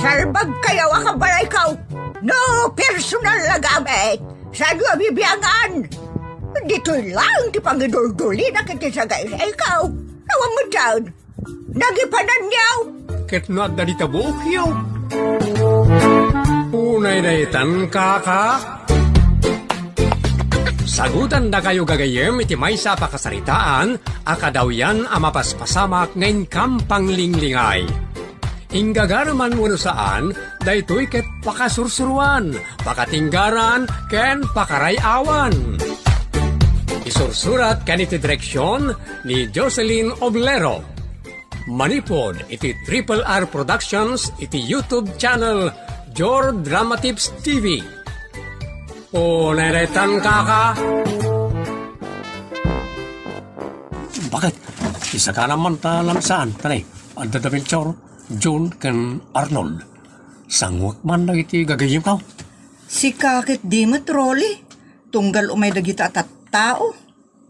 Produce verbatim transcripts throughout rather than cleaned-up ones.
Sarbag kayo a kabalayko. No personal a gamit, saan yo a bibiangan? Ditoy lang ti pangiduldulina iti sagayrayko. Awan met daan. Nagipanan niyo. Ket no adda dita buokyo. Unay daytan, kaka. Sagutan dakayo gagayyem iti maysa a pakasaritaan a kadawyan a mapaspasamak nga inkam panglinglingay. Inggagareman wenno saan, daytoy ket pakasursuroan, pakatinggaran, ken pakaray-awan. Isursurat ken iti direksion ni Jocelyn Oblero. Manipud iti Triple R Productions iti YouTube channel Jor Drama Tips T V. O, neretan, kaka. Bakit? Isagana man ta lamsaan, tanay. Adda da Melchor, Jun, ken Arnold. Sanguek man dagiti gagayyemko. Sika ket di met, Rolly. Tunggal umay dagita a tattao.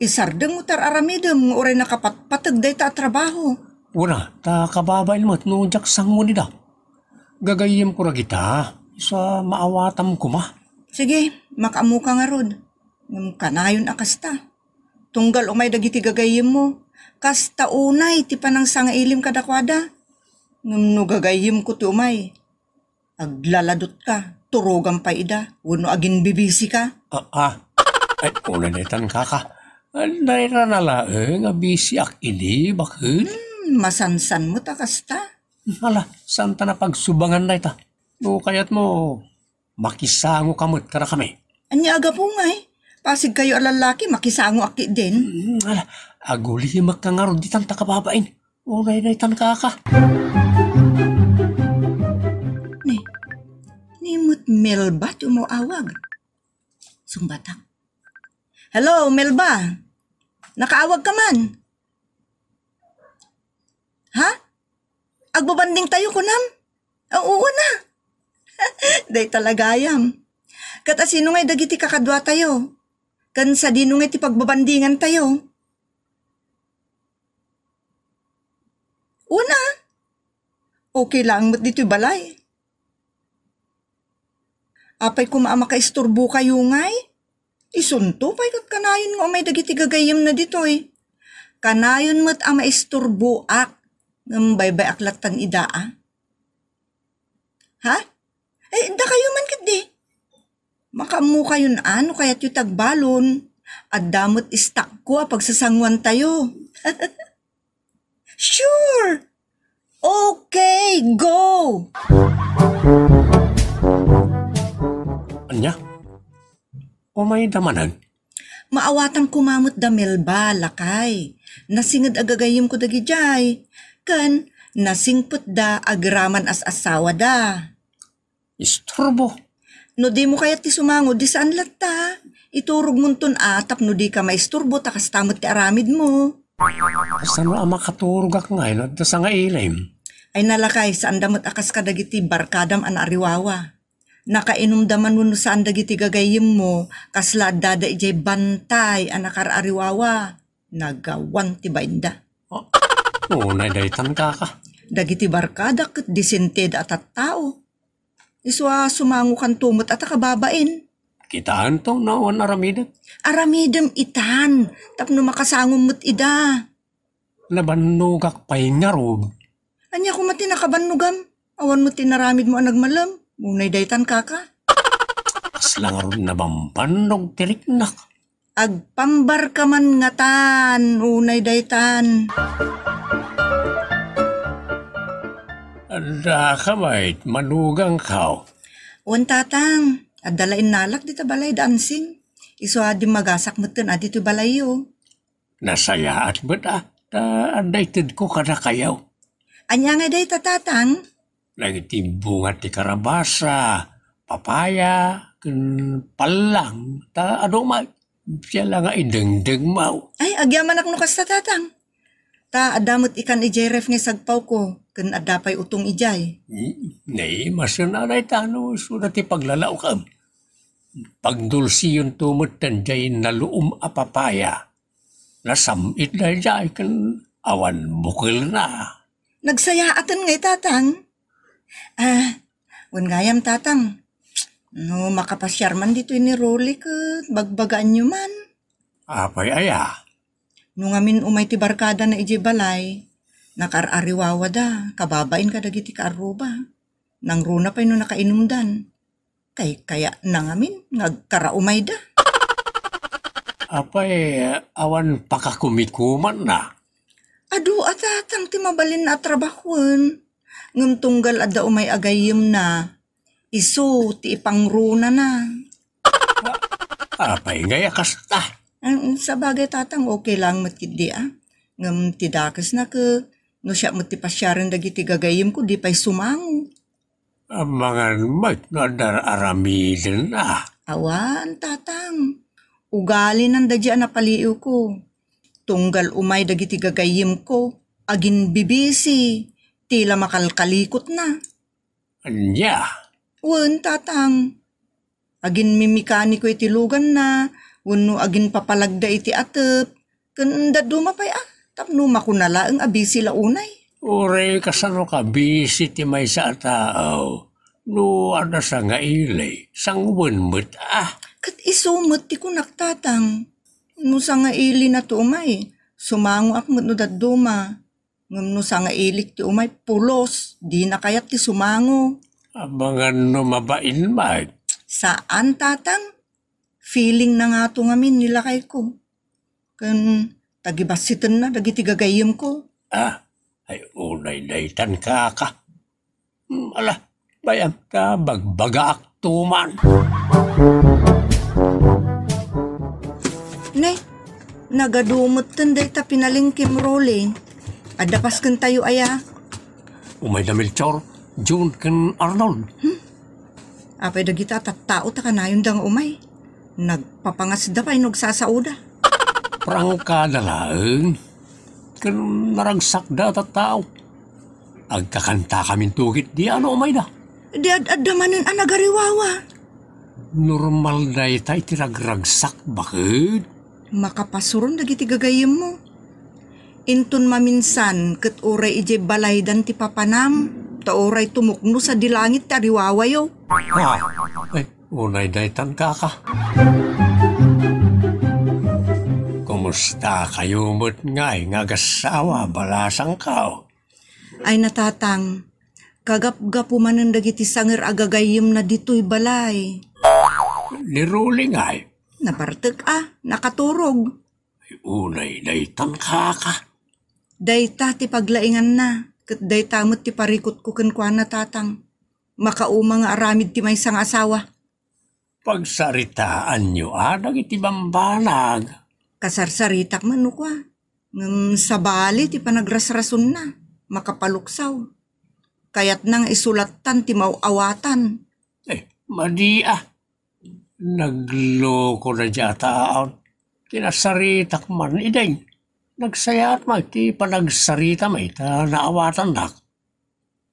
Isardeng mo ti ar-aramidem nga uray nakapatpateg dayta a trabaho. Wala, ta kababain met no diak sanguan ida. Gagayyemko dagita, isu a maawatam koma. Sige, makaammoka ngarud. Ngem kanayon a kasta. Tunggal umay dagiti gagayyemmo, kasta unay ti panangsangailim kadakuada. Ngem no gagayyemko ti umay, aglaladutka, turogam pay ida, wenno aginbibisika. Ah, ah. Ay, unay daytan, kaka. Dayta na laeng a bisiak idi, baket. Hmm, masansan met a kasta. Ala, saan ta napagsubangan dayta? No kayatmo, makisangoka met kadakami. Ania a gapu ngay? Pasigkayo a lallaki, makisangoak ketdin. Hmm, ala, agulimekka ngarud ditan ta kababain. Unay daytan, kaka. Ni, ni met Melba ti umaw-awag. Sungbatak. Hello, Melba. Nakaawagka man? Ha? Agbabanding tayo, kunam? Ah, oo na. Dayta la gayam. Ket asino ngay dagiti kakaduatayo? Ken sadino ngay ti pagbabandingan tayo? Una, okay lang met ditoy balay. Apay koma a makaisturbo kayo ngay? Isunto pay ket kanayon nga umay dagiti gagayyemna ditoy. Kanayon met a maisturboak, ngem baybay-ak lattan ida a. Ha? Eh, dakayo man ketdi. Makaammokayon a no kayatyo ti agbalon. Adda met istakko a pagsasanguantayo. Sure! Okay, go! Ania? Umayda manen? Maawatan koma met da Melba, lakay. Nasinged a gagayyemko dagidiay. Ken nasingpetda agraman as-asawada. Isturbo. No dimo kayat ti sumango, di saan latta. Iturogmonton a tapno dika maisturbo ta kasta met ti aramidmo. Kasano a makaturogak ngay no adda sangailim? Ay nalakay, saanda met a kas kadagiti barkadam a naariwawa. Nakainumda man wenno saan dagiti gagayyemmo, kasla addada idiay bantay a nakaar-ariwawa. Nagawan ti bainda. Ah, unay daytan, kaka. Dagiti barkadak ket disentida a tattao. Isu a sumangokanto met a ta kababain. Kitaanto no awan aramidek. Aramidem itan, tapno makasangom met ida. Nabannogak pay ngarud. Ania koma ti nakabannogam? Awan met ti naramidmo a nagmalem. Unay daytan, kaka. Kasla ngarud nabambannog ti riknak. Agpambarka man ngatan, unay daytan. Adda ka met, manugangko. Wen, tatang, adda la innalak dita balay da Ansing. Isu a dimmagasak metten a ditoy balayyo. Nasayaat met a, ta adda itedko kadakayo. Ania ngay dayta, tatang? Dagiti bunga ti karabasa, papaya, ken pallang, ta adu met. Siya la nga idengdengmo. Ay, agyamanak no kasta, tatang. Ta adda met ikan idiay ref nga isagpawko, ken adda pay utong idiay. Hmm, ne, masana dayta no isuda ti paglalaokam. Pagdulsiyonto metten diay naluom a papaya. Nasam-it daydiay ken awan bukelna. Nagsayaaten ngay, tatang. Ah, wen gayam, Tatang. No makapasiar man ditoy ni Rolly ket bagbagaanyo man. Apay aya? No ngamin umay ti barkadana idiay balay, nakaar-ariwawada, kababain kadagiti kaarruba. Nangruna pay no nakainumdan. Kaykayatna ngamin nga agkaraumayda. Apay, awan pakakumikumanna? Adu a Tatang ti mabalinna a trabahoen. Ngem tunggal adda umay a gayyemna, isu ti ipangrunana. Apay ngay a kasta? Ang sabagay, Tatang, okay lang met ketdi, ah. Ngem ti dakesna ket no siak met ti pasiaren dagiti gagayyemko, di pay sumango. Amangan met no adda aramidenna. Awan, Tatang. Ugalinan daydiay a napaliiwko. Tunggal umay dagiti gagayyemko, aginbibisi, ti la makalkalikotna. Ania? Wen, Tatang. Aginmemekaniko iti luganna, wenno aginpapalagda iti atep, ken dadduma pay a, tapno makuna laeng a bisi la unay. Uray kasano ka bisi ti maysa a tao, no adda sangaili, sanguen met a. Ket isu met ti kunak, Tatang. No sangailina ti umay, sumangoak met no dadduma. Ngem no sangailik ti umay, pulos, dina kayat ti sumango. Amangan no mabain met. Saan, Tatang. Feeling na ngato ngamin ni lakayko. Ken tagibassitenna dagiti gagayyemko. Ah, ay unay daytan, kaka. Hmm, ala, bay-am ta bagbagaak tuman. Ne, nagadu metten dayta pinalengkem, Rolly. Adda paskentayo aya? Umayda Melchor, June ken Arnold. Hmm? Apay dagita a tattao ta kanayonda nga umay? Nagpapangasda pay no agsasaoda. Prangkada laeng. Ken naragsakda a tattao. Agkakantakaminto ketdi a no umayda. Di ad-adda manen a nagariwawa. Normal dayta iti ragragsak, baket. Makapasuron dagiti gagayyemmo. Inton maminsan ket uray idiay balaydan ti papanam, ta uray tumukno sadi langit ti ariwawayo. Ah, ay, unay daytan, kaka. Kumusta kayo met ngay nga agassawa, balasangko? Ay, natatang, kagapgapu manen dagiti sanger a gagayyemna ditoy balay. Ni Rolly ngay? Nabartek a, nakaturog. Ay, unay daytan, kaka. Dayta ti paglainganna, ket dayta met ti parikutko kenkuana, tatang. Makauma nga aramid ti maysa nga asawa. Pagsaritaanyo a dagiti bambanag. Kasarsaritak man no kua. Ngem sabali ti panagrasrasonna, makapaluksaw. Kayatna nga isulattan ti maaw-awatan. Eh, madi a. Nagloko na diay a taaw. Kinasaritak man, ideng. Nagsayaat met ti panagsaritam ita naawatannak.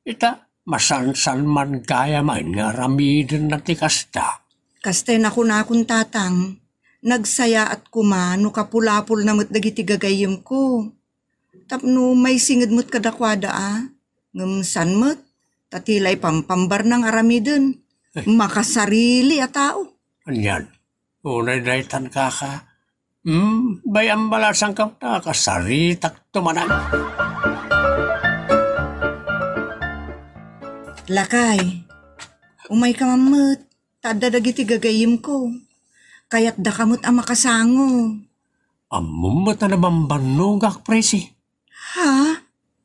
Ita, masansan man gayam nga aramidenna ti kasta. Kastay nakunakon, tatang, nagsayaat koma no kapulapolna met dagiti gagayyemko. Tapno maisinged met kadakuada a, ngem saan met, ta ti la ipampambarna nga aramiden. Eh. Makasarili a tao. Anian? Unay daytan, kaka. Hmm, bay-am balasangko ta kasaritak tumanan. Lakay, umayka man met, ta adda dagiti gagayyemko. Kayatdaka met a makasango. Ammom met a nabambannogak, Presi. Ha?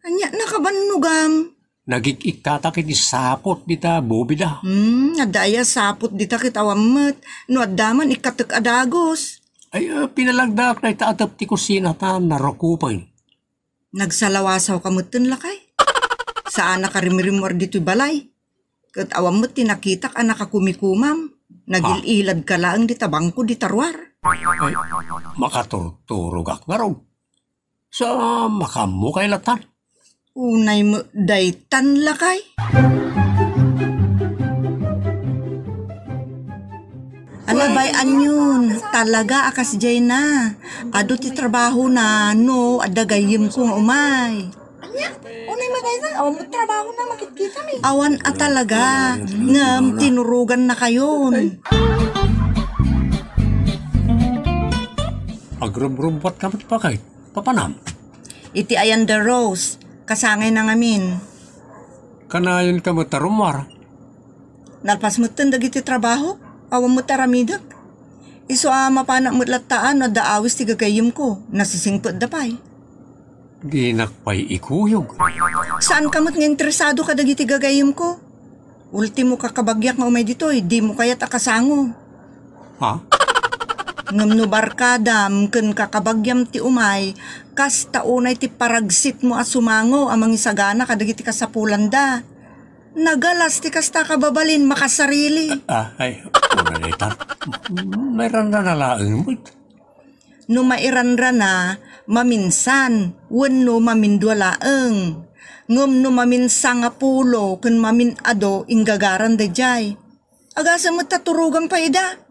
Ania nakabannogam? Nagik-ikkatak iti sapot dita bobida. Hmm, adda aya sapot dita ket awan met. No adda man, ikkatek a dagus. Ay, ah, pinalagdaak dayta atep ti kusina ta narukopen. Nagsalawasawka metten, lakay. Saanak a rimrimmuar ditoy balay. Ket awan met ti nakitak a nakakumikumam. Nagil-iladka laeng dita bangko dita ruar. Ay, makaturturogak ngarud. Sa makaammo kay latan. Unay met daytan, lakay. Alabay, anian, talaga a kasdiay na. Adu ti trabahona no adda gayyemko nga umay. Ania? Unay Kaysa, awan met trabahona, makitkitami. Awan a talaga, ngem tinurogannakayon. Agrubrubuatka met, bakit? Papanam? Iti ayan da Rose, kasangayna ngamin. Kanayon ka met a rummuar? Nalpas metten dagiti trabaho, awan met aramidek. Isu a mapanak met latta no adda awis ti gagayyemko, nasisingpetda pay. Dinak pay ikuyog. Saanka met nga interesado kadagiti gagayyemko. Ultimo kakabagyak nga umay ditoy, dimo kayat a kasango. Ha? Ngem no barkadam ken kakabagyam ti umay, kasta unay ti paragsitmo a sumango a mangisagana kadagiti kasapulanda. Nagalas ti kasta a kababalin, makasarili. Ah, ay, una dayta. Mairanrana laeng met. No mairanrana, maminsan, wenno mamindua laeng. Ngem no maminsan nga pulo ken mamin-ado, inggagaran daydiay. Agasem met ta turogam pay ida.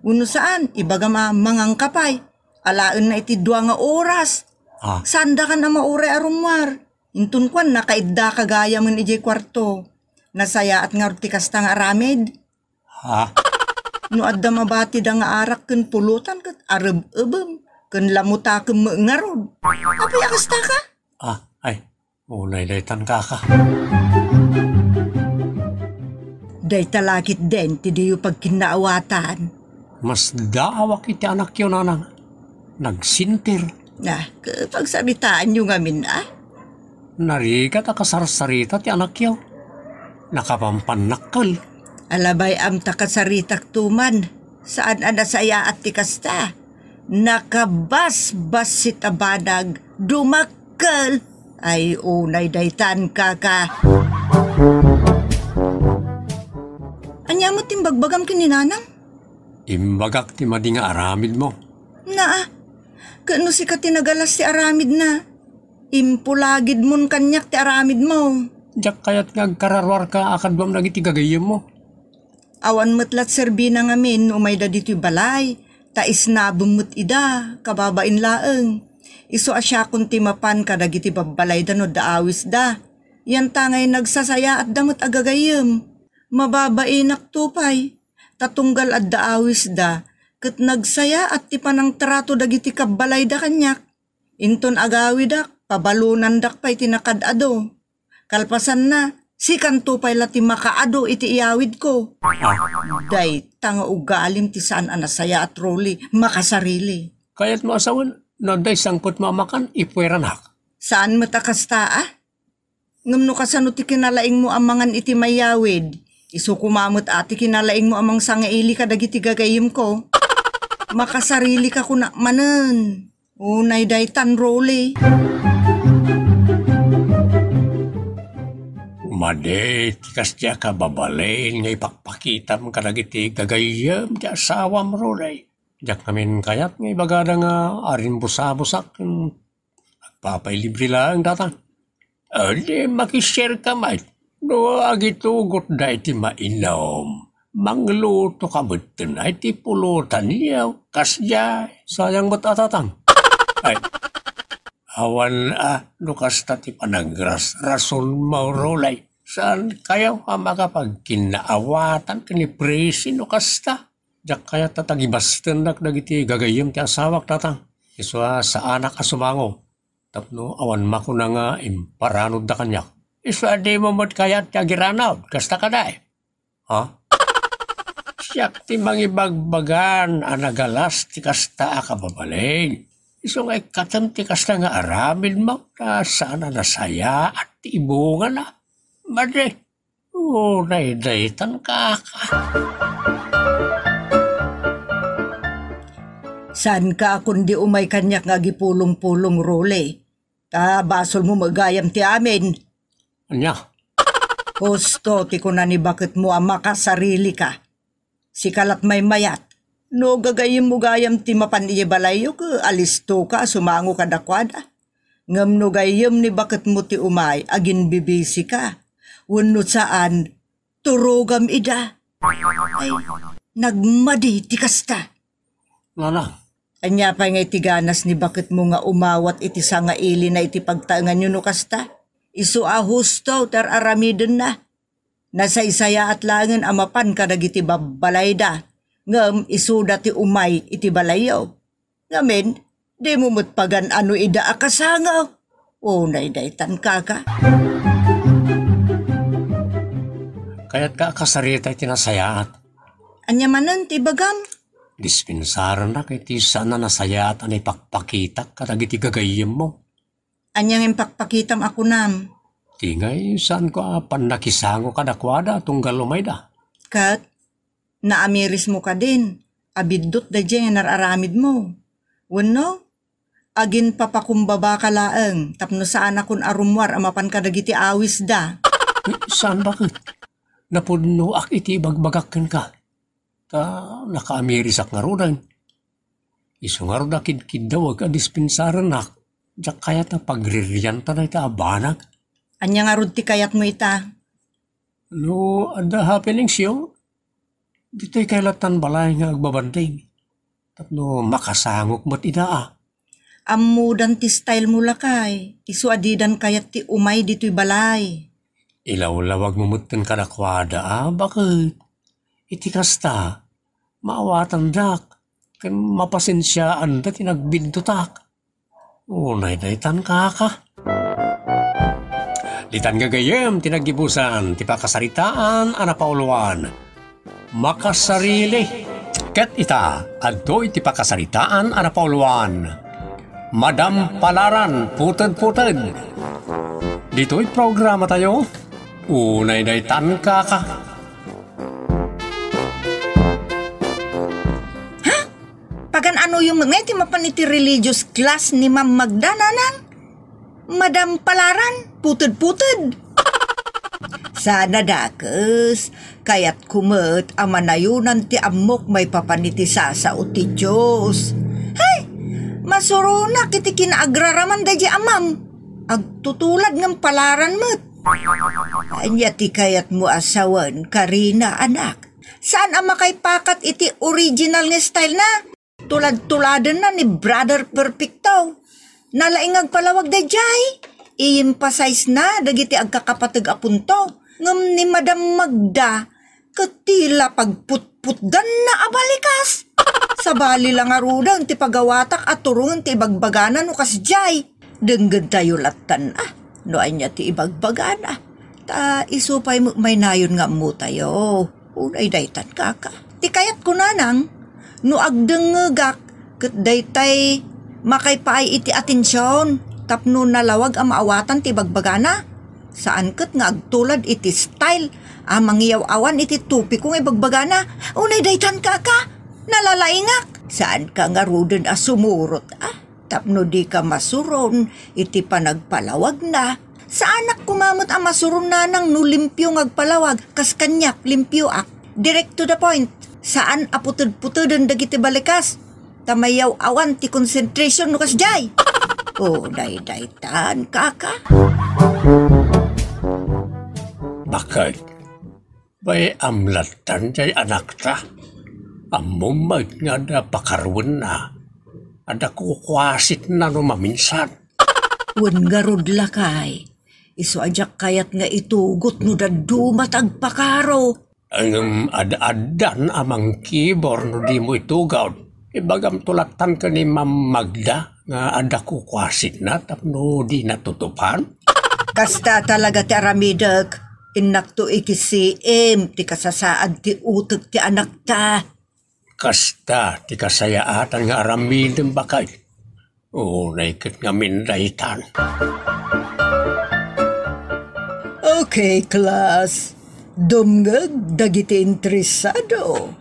Wenno saan, ibagam a mangangka pay. Alaenna iti dua nga oras. Ah. Saandakan a mauray a rummuar. Inton kuan, nakaiddaka gayamen idiay kuarto. Nasayaat ngarud ti kasta nga aramid. Ha? No adda mabatida nga arak ken pulotan ket areb-ebem, ken lamutakem met ngarud. Apay a kastaka? Ah, ay, unay daytan, kaka. Dayta la ketdin ti diyo pagkinnaawatan. Masdaawak iti anakyo, nanang. Nagsinter. Ah, pagsaritaanyo ngamin, ah? Narigat a kasarsarita ti anakyo. Nakapampannakkel. Alabay-am ta kasaritakto man. Saan a nasayaat ti kasta. Nakabasbassit a banag, dumakkel. Ay, unay daytan, kaka. Ania met ti imbagbagam ken ni nanang? Imbagak ti madi nga aramidmo. Naa, ket no sika ti nagalas ti aramidna, impulagidmon kaniak ti aramidmo. Diak kayat nga agkararuarka a kaduam dagiti gagayyemmo. Awan met la ti serbina ngamin no umayda ditoy balay, ta isnabem met ida, kababain laeng. Isu a siakon ti mapan kadagiti babbalayda no adda awisda. Yantangay nagsasayaatda met a gagayyem. Mababainakto pay, ta tunggal adda awisda, ket nagsayaat ti panangtrato dagiti kabbalayda kaniak. Inton agawidak, pabalonandak pay ti nakad-ado. Kalpasanna, sikanto pay la ti makaado iti iyawidko. Ah. Dayta nga ugalim ti saan a nasayaat, Rolly, makasarili. Kayatmo a sawen, no adda sangpetmo a makan, ipueranak. Saan met a kasta, ah? Ngem no kasano ti kinalaingmo a mangan iti mayawid, isu koma met a ti kinalaingmo a mangsangaili kadagiti gagayyemko. Makasarilika kunak manen. Unay daytan, Rolly. Madi ti kasdiay a kababalin nga ipakpakitam kadagiti gagayyem ti asawam, Rolly. Diak ngamin kayat nga ibagada nga arinbusabusak ken agpapailibre laeng datan. Adi, makishare ka met. No agitugotda iti mainum, mangluto ka metten iti pulotanyo, kasdiay. Sayang met a tatang. Ay, awan a, no kasta ti panagrasrasonmo, Rolly. Saan kayo a makapagkinnaawatan ken ni Presi no kasta? Diak kayat a tagibastendak dagiti gagayyem ti asawak, tatang. Isu a saanak a sumango. Tapno awan makuna nga imparanudda kaniak. Isu a dimo met kayat ti agiranud, kasta kadi? Ha? Siak ti mangibagbagan a nagalas ti kasta a kababalin. Isu nga ikkatem ti kasta nga aramidmo, ta saan a nasayaat ti ibungana. Madi, uray daytan, kaka. Saanka a kundi umay kaniak nga agipulong-pulong, Rolly. Ta basolmo met gayam ti amin. Ania? Husto ti kuna ni baketmo a makasarilika. Sika lat maymayat. No gagayyemmo gayam ti mapan idiay balayyo, ket alistoka a sumango kadakuada. Ngem no gayyem ni baketmo ti umay, aginbibisika. Wenno saan, turogam ida. Ay, nagmadi ti kasta. Nana. Ania pay nga iti ganas ni baketmo nga umawat iti sangailina iti pagtaenganyo no kasta? Isu a husto ti ar-aramidenna. Nasaysayaat laengen a mapan kadagiti babbalayda, ngem isuda ti umay iti balayyo. Ngamin, dimo met pagan-ano ida a kasango. Unay daytan, kaka. Kayatka a kasarita iti nasayaat. Ania manen ti ibagam? Dispensarennak iti saan a nasayaat a naipakpakitak kadagiti gagayyemmo. Ania nga impakpakitam a kunam? Ti ngay, saanko a pannakisango kadakuada tunggal umayda. Ket naamirismo kadin a biddut daydiay nga nar-aramidmo. Wenno, aginpapakumbabaka laeng tapno saanakon a rummuar a mapan kadagiti awisda. Saan baket? Napudnoak iti ibagbagak kenka. Ta nakaamirisak ngaruden. Isu ngarud a kidkiddawek a dispensarennak, diak kayat a pagririanta dayta a banag. Ania ngarud ti kayatmo ita? No adda happenings yo, ditoy kay lattan balay nga agbabanding. Tapno makasangok met ida a. Ammodan ti style mo, lakay. Isu a didan kayat ti umay ditoy balay. Ilawlawagmo metten kadakuada a, baket. Iti kasta, maawatandak, ken mapasensiaanda ti nagbiddutak. Unay daytan, kaka. Ditan gagayyem ti naggibusan ti pakasaritaan a napauluan. Makasarili. Ket ita, adtoy ti pakasaritaan a napauluan. Madam Palaran, putedputed. Ditoy programa tayo, unay daytan, kaka. Ha? Pagan-anoyo met ngay ti mapan iti religious class ni Ma'am Magda, nanang? Madam Palaran, putedputed. Sana dakes, kayatko met a manayonan ti ammok maipapan iti sasao ti Dios. Hay! Masuronak iti kinaagraraman daydiay a Ma'am. Agtutulad ngem Palaran met. Ania ti kayatmo a sawen, Karina, anak? Saan a makaipakat iti original nga style na? Tulad-tuladenna ni Brother Perfecto. Nalaing nga agpalawag daydiay. I-emphasize na dagiti agkakapateg a punto. Ngem ni Madam Magda, ket ti la pagputputdanna a balikas. Sabali la ngaruden ti pagawatak a turongen ti ibagbagana no kasdiay. Denggentayo lattan a no ania ti ibagbagana. Ta isu pay met maynayon nga ammotayo. Unay daytan, kaka. Ti kayatko, nanang, no agdengngegak ket daytay makaipaay iti atension tapno nalawag a maawatan ti ibagbagana. Saan ket nga agtulad iti style a mangiyaw-awan iti topiko nga ibagbagana. Unay daytan, kaka. Nalalaingak. Saanka ngaruden a sumurot a tapno dika masuron iti panagpalawagna. Saanak koma met a masuron, nanang, no limpio nga agpalawag, kas kaniak, limpioak. Direct to the point. Saan a putedputeden dagiti balikas. Ta mayaw-awan ti concentration no kasdiay. O, daydaytan, kaka. Bakit? Bay, amlattan jay anakta. Ammom met nga adda pakaruenna. Adda kukuasitna no maminsan. Wen ngarud, lakay. Isu a diak kayat nga itugot no dadduma ti agpakaro. Ngem ad-addan a mangkibor no dimo itugaw. Ibagamto lattan ken ni Ma'am Magda nga adda kukuasitna tapno dina tutupan? Kasta talaga ti aramidek. Innakto iti C M ti kasasaad ti utek ti anakta. Kasta ti kasayaatan nga aramidem, bakay. Unay ket ngamin daytan. Okay, class. Dumngeg dagiti interesado.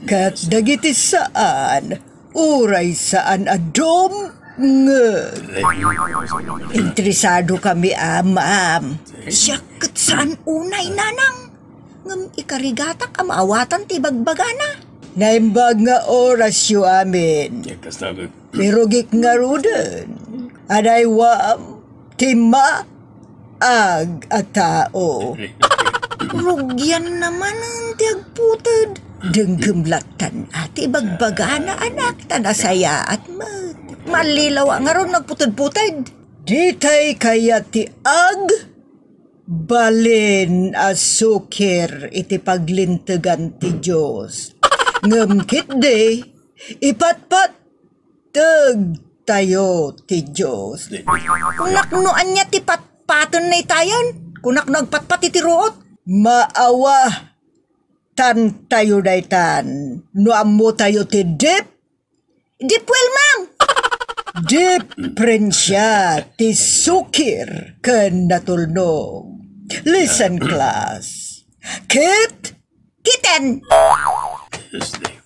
Ket dagiti saan, uray saan a dumngeg. Interesado kami a, ma'am. Siak ket saan unay, nanang. Ngem ikarigatak a maawatan ti bagbagana. Naimbag nga orasyo amin. Pirugik ngaruden. Adaywam ti maag a tao. Rugianna manen ti agputed. Denggem lattan a ti bagbagana, anak, ta nasayaat met. Mallilaw a ngarud nagputed-puted. Ditay kayat ti ag Balin a sukir iti paglintegan ti Dios. Ngem ketdi, ipatpattegtayo ti Dios. Kunak no ania ti patpatenna itayen? Kunak no agpatpat iti ruot? Maawa tantayo daytan no ammotayo ti dip Deep well, ma'am. Diperensia ti sukir ken natulnog. Listen, class. Kit? Kiten.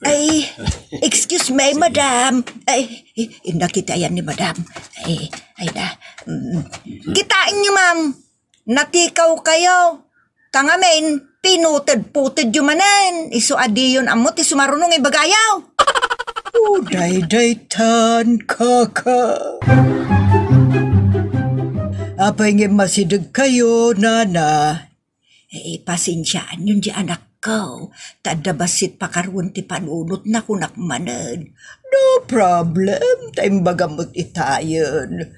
Ay, excuse me, madam. Ay, inna kitayan ni madam. Ay, ay na. Mm. Kitaan niyo, ma'am. Natikaw kayo. Kangamin, pinuted-putedyo manen. Isu a diyon ammo ti sumaruno nga ibagayo. O, daydaytan, kaka. Apay ngem masideg kayo, nana? Eh, pasensiaanyon di anakko. Ta adda bassit pakaruan ti panunotna, kunak manen. No problem, ta imbagam met itayen.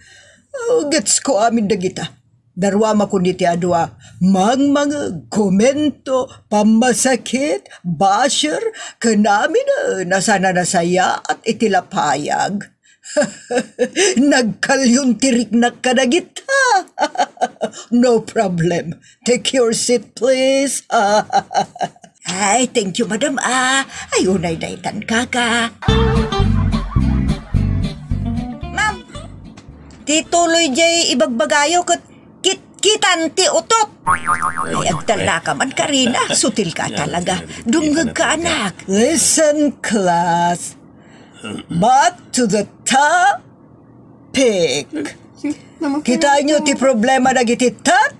Oh, gets ko amin dagita. Daruam a kun iti adu a mangmangeg, komento, pammasakit, basher, ken aminen a saan a nasayaat iti lapayag. Nagkalyon ti riknak kadagita. No problem. Take your seat, please. Ay, thank you, madam, ah. Ay, unay daytan, kaka. Ma'am, ti tuloy jay ibagbagayo ket kitkitan ti utot. Ay, agtalna ka man, Karina. Sutil ka talaga. Dungngeg ka, anak. Listen, class. Back to the topic. Kitaenyo ti problema dagiti tat-,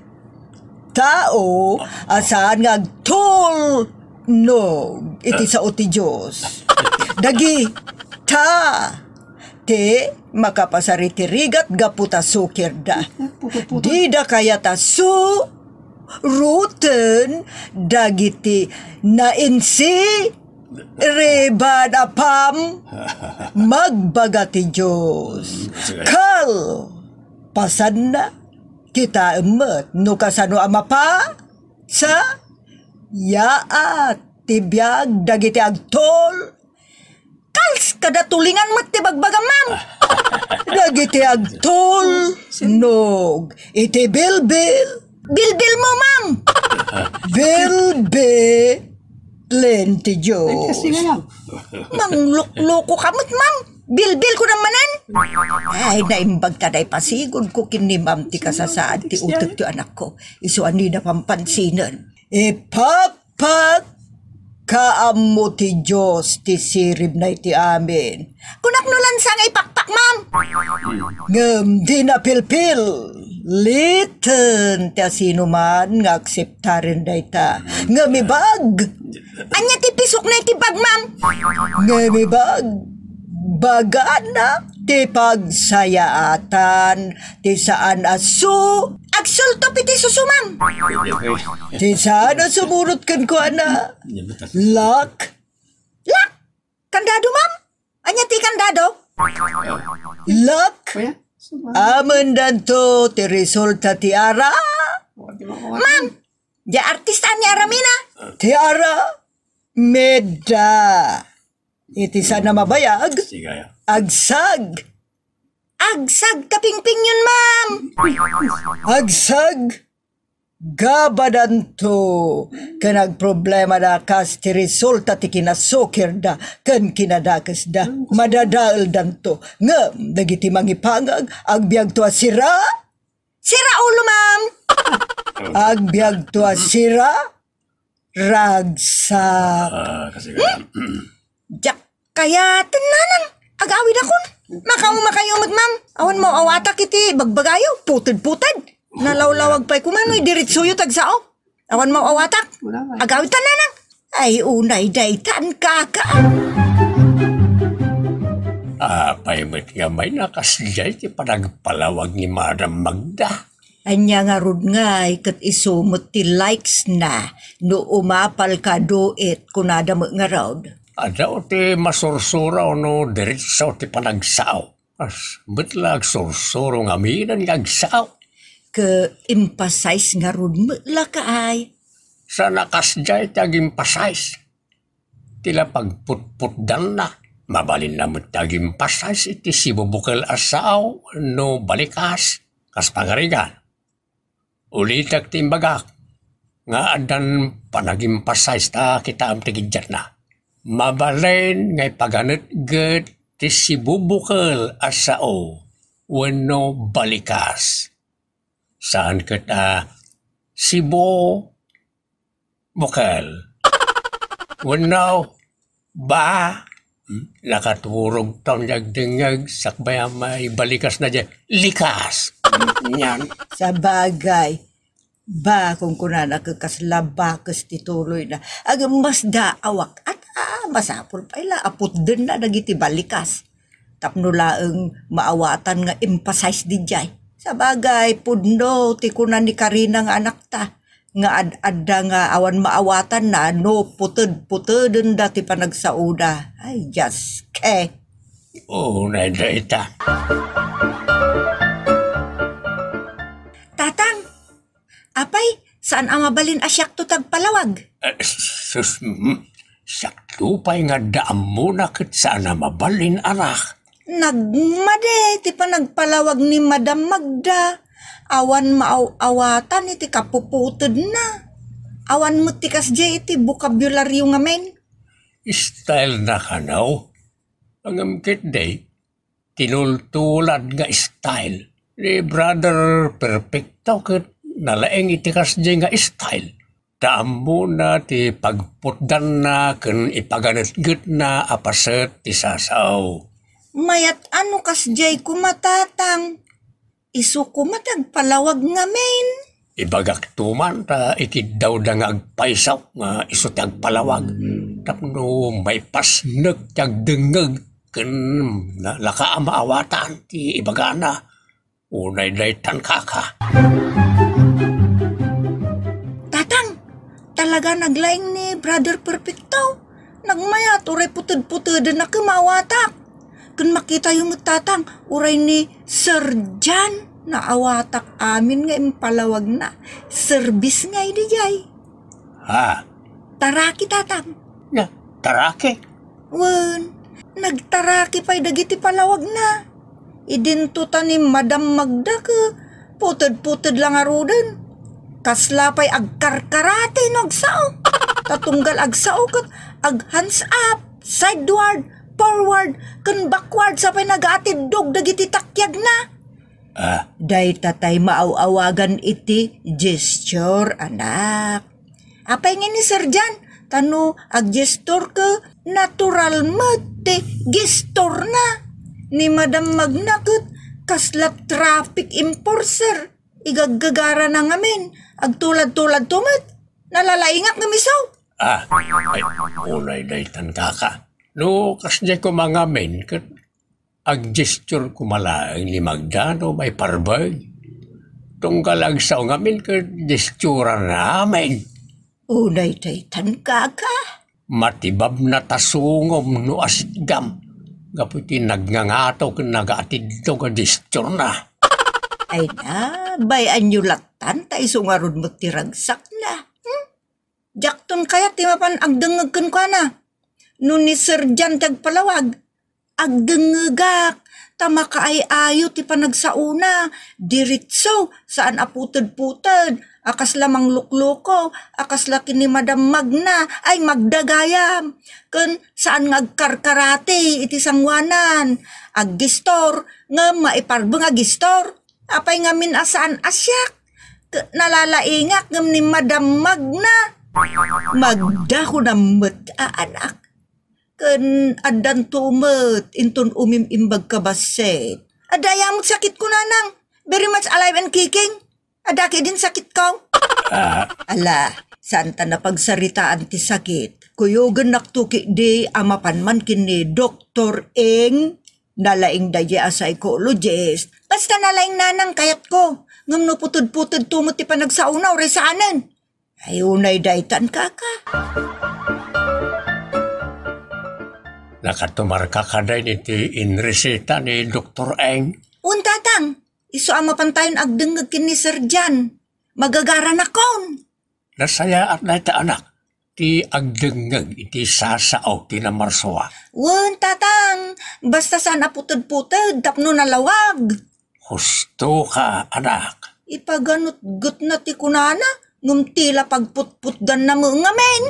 tao a saan nga agtulnog iti sao ti Dios. Dagita ti makapasar iti rigat gapu ta sukirda. Dida kayat a su-, ruten dagiti nainsi-, riban a pam-, magbaga ti Dios. Kalpasanna, kitaem met no kasano a mapa-, sa-, yaat ti biag dagiti agtul-, kals kada tulingan met ti bagbagam, ma'am. Dagiti agtulnog iti bilbil. Bilbil mo, ma'am. Bilbilen ti Dios. Ay, kasi nga lang. Manglukloko ka met, ma'am. Bilbil ko naman, eh. Ay, naimbag ta dayta pasigod ko ken ni ma'am ti kasasaad ti utek ti anakko. Isu a dina pampansinen. Ipakpak ka ammo ti Dios ti siribna iti amin. Kunak no lansa nga ipakpak, ma'am. Ngem dina pilpiliten ti asinoman nga akseptaren dayta. Ngem ibag-, ania ti pisokna iti bag, ma'am? Ngem ibag-, bagana ti pagsayaatan ti saan a su-, agsultop iti susu, ma'am. Ti saan a sumurot kenkuana. Lak. Lak? Kandado, ma'am? Ania ti kandado? Lak. Amandanto ti resulta ti ara. Ma'am, di artista ni Aramina. Ti ara. Medda. Iti saan a mabayag. Sige, ya. Agsag. Agsag ta pingpingyon, ma'am. Agsag. Gabadanto. Ken agproblemada kas ti resulta ti kinasukirda ken kinadakesda. Madadaeldanto. Ngem dagiti mangipangag, agbiagto a sira. Sira ulo, ma'am. Agbiagto a sira. Ragsak. Ah, kasi kaya. Diak kaya, tenanang. Agawid akon. Makauma kayo met, ma'am. Awan mo awatak iti bagbagayo. Puted-puted. Nalawlawag pay kumano, idiritsuyo tagsao. Awan mo awatak. Agawid, tenanang. Ay, unay daytan, kaka. Apay met nga may nakasdiay ti panagpalawag ni Madam Magda. Ania ngarud ngay ket isu met ti likes na no umapal ka do it kunada met ngarud? Adda ti masursuro no diretso ti panagsao. As, met la agsursuro nga aminen nga agsao. Ke emphasize ngarud met la kaay. Saan a kasdiay ti ag-emphasize. Ti la pagputputdanna. Mabalinna met ti ag-emphasize iti sibubukel a sao wenno balikas. Kas pangarigan. Ulitek ti imbagak nga addan panag-emphasize ta kitaem ti gigiatna. Mabalin nga ipaganetget ti sibubukel a sao wenno balikas. Saan ket a sibu bukel. Wenno, ba? Hmm, nakaturogton ti agdengngeg, sakbay a maibalikas na di, likas. Nyan. Sabagay, ba, kunkunana ket kasla bakes ti tuloyna. Agmasdaawak, at, ah, masapul pay la a putdenna dagiti balikas. Tapno laeng maawatan nga emphasize didiay. Sabagay, pudno ti kuna ni Karina nga anakta, nga ad-adda nga awan maawatanna no puted-putedenda ti panagsaoda. Ay, Dios, ke. Oo, na dayta. Tatang, apay, saan a mabalin a siakto ti agpalawag? Eh, sus, mm, siakto pay nga adda ammona ket saan a mabalin, anak. Nagmadi ti panagpalawag ni Madam Magda. Awan maaw-awatan iti kapuputedna. Awan met ti kasdiay iti bokabulario ngamin. Style na kano? Ngem ketdi, tinultulad nga style ni Brother Perfecto ket nalaing iti kasdiay nga style. Ta ammona ti pagputdanna ken ipaganetgetna a paset ti sasao. Mayat a no kasdiay koma, Tatang. Isu koma ti agpalawag ngamin. Ibagakto man ta ikiddawda nga agpayso nga isu ti agpalawag tapno maipasnek ti agdengngeg ken na-, naka a maawatan ti ibagana. Unay daytan, kaka. Tatang, talaga naglaing ni Brother Perfecto. Nagmayat, uray puted-puteden a kemmawatak. Ken makitayo met, Tatang, uray ni Sir John, naawatak amin nga impalawagna. Serbis ngay diay. Ha? Taraki, Tatang. Na, taraki? Wen, nagtaraki pay dagiti palawagna. Idinto ta ni Madam Magda ket puted-puted la ngaruden. Kasla pay agkarkarate no agsao. Ta tunggal agsao ket ag-hands up, sideward, forward, ken backward sa pay nagaatiddog dagiti takiagna. Ah. Dayta tay maaw-awagan iti gesture, anak. Apay nga ni Sir John? Ta no aggesture ket natural met ti gesturena. Ni Madam Magna ket kasla traffic enforcer. Igaggagarana ngamin, agtulad-tuladto met. Nalalaingak nga misaw. Ah, ay, unay daytan, kaka. No kasdiay koma ngamin ket aggesture koma laeng ni Magda no maiparbeng. Tunggal agsao ngamin ket gesturana amin. Unay daytan, kaka. Matibabna ta sungom no asitgam. Gapu iti nagngangato ken nagaatiddog a gesturena. Ay na, bay-anyo lattan ta isu ngarud met ti ragsakna. Hmm? Diakton kayat ti mapan agdengngeg kenkuana. No ni Sir John ti agpalawag, agdengngegak, ta makaay-ayo ti panagsaona, diretso, saan a puted-puted, a kasla manglukloko, a kasla ken ni Madam Magna, ay, Magda gayam, ken saan nga agkarkarate iti sanguanan. Aggesture, ngem maiparbeng a gesture. Apay ngamin a saan a siak? Ket nalalaingak ngem ni Madam Magna. Magda kunam met a anak. Ken addanto met inton umim-imbag ka bassit. Adda aya met sakitko, nanang. Very much alive and kicking. Adda ketdin sakitko. Ah. Ala, saan ta napagsaritaan ti sakit. Kuyogennakto ketdi a mapan man ken ni Doktor Eng. Nalaing daydi a psychologist. Basta nalaing, nanang, kayatko. Ngem no puted-puted to met ti panagsaona, uray saanen. Ay, unay daytan, kaka. Nakatumarka kadi iti inreseta ni Doktor Eng? Un, tatang. Isu a mapantayon agdengngeg ken ni Sir John. Magagaranakon. Nasayaat dayta, anak, ti agdengngeg iti sasao ti namarsua. Wen, tatang, basta saan a puted-puted tapno nalawag. Husto ka, anak. Ipaganutgutna ti kunana, ngem ti la pagputputdanna met ngamin.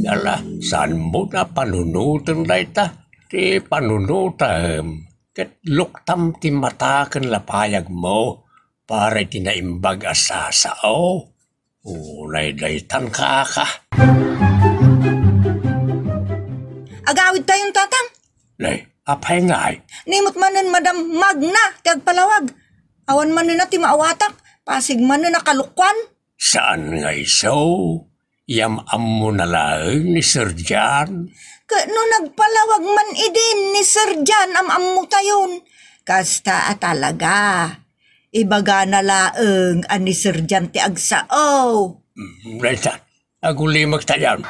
Ala, saanmo a panunoten dayta? Ti panunotem, ket luktam ti mata ken lapayagmo para iti naimbag a sasao. Unay daytan, kaka. Agawidtayon, tatang. Nay, apay ngay? Ni met manen Madam Magna ti agpalawag. Awan manen a ti maawatak, pasig manen a kalokuan. Saan nga isu? Yam-ammona laeng ni Sir John? Ket no nagpalawag man idin ni Sir John, am-ammotayon. Kasta a talaga. Ibagana laeng a ni Sir John ti agsao. Mm, dayta, agulimektayon.